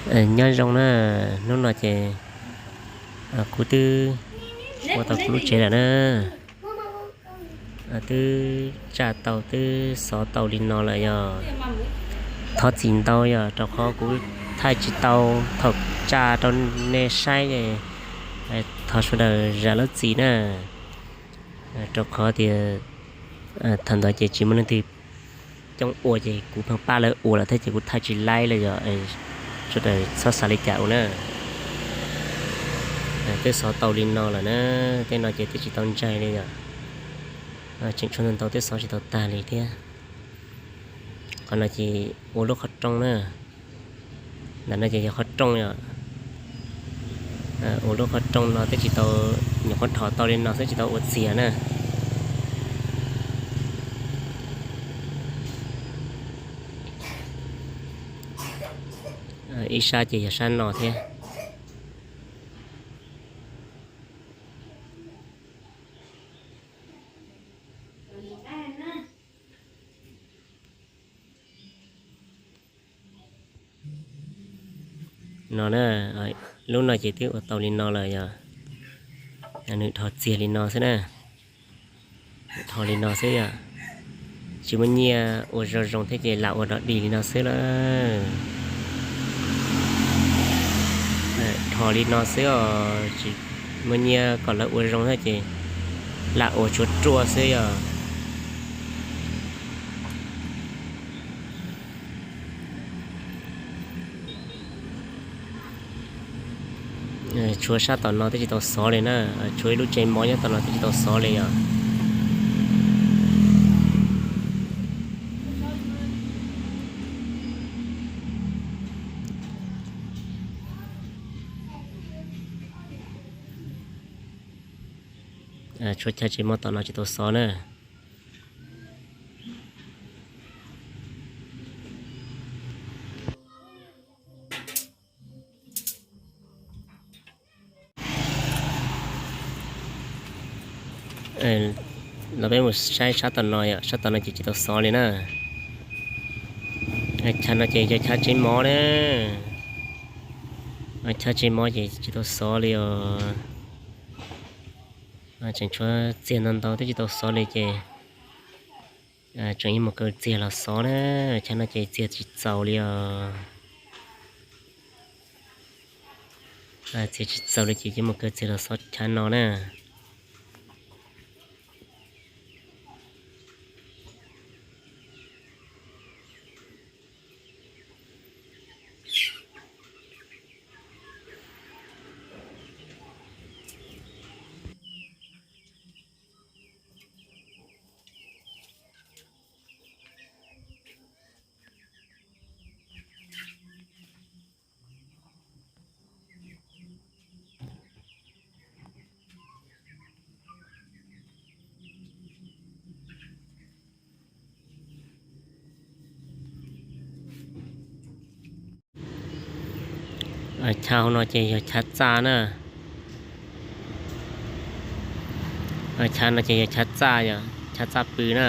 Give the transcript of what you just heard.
Nyob zoo na, hnub no ces kuv twb ua tau kuv lub tsev lawm na. Twb tsa tau twb xov tau li no lawm yog thov txim ntau yog rau qhov kuv thaij tsis tau thaum tsa rau nej saib. Thov sawv daws zam lub txim na, rau qhov tias thaum ntawd ces tsis muaj leej twg coob ua ces kuv pheej pab lawv ua lawm thiab ces kuv thaij tsis laib lawm yog sawv daws txhob xav li cas ua na. Twb xov tau li no lawm na, tej no ces twb tsis tau ntsais li yog tseem tshuav ntau ntau twb xov tsis tau tag li thiab. Qhov no ces ua lub qhov rooj na, ntawm no ces yog qhov rooj yom. Ua lub qhov rooj no twb tsis tau, nyuam qhuav dhos tau li no xwb tsis tau ua txias na. Ib sab ces yog sab no thiab. No na, lub no ces twb ua tau li no lawm yog nws dhos txias li no xwb na. Dhos li no xwb yom, tsis muaj nyiaj ua zoo zoo thiab ces lam ua dog dig li no xwb lawm. Dhos li no xwb os, tsis muaj nyiaj kom lawv ua zoo thiab ces lam ua tshuav ruaj xwb yom. Tshuav sab tom no twb tsis tau xov li na, tshuav ib lub tsev mov nyob tom no twb tsis tau xov li yom. Tshuav chav tsev mov tom no tsis tau xov na. Los peb mus saib sab tom no yom, sab tom no ces tsis tau xov li na. Chav no ces yog chav tsev mov na. Chav tsev mov ces tsis tau xov li os. Tseem tshuav txiag ntau ntau twb tsis tau xov li ces tseem yuav mus kaw txiag los xov na. Chav no ces txiag tsis txaus li os. Txiag tsis txaus li ces yuav mus kaw txiag los xov chav no na. Chav hauv no ces yog chav txaj na. Chav no ces yog chav txaj, yog chav txaj pw na.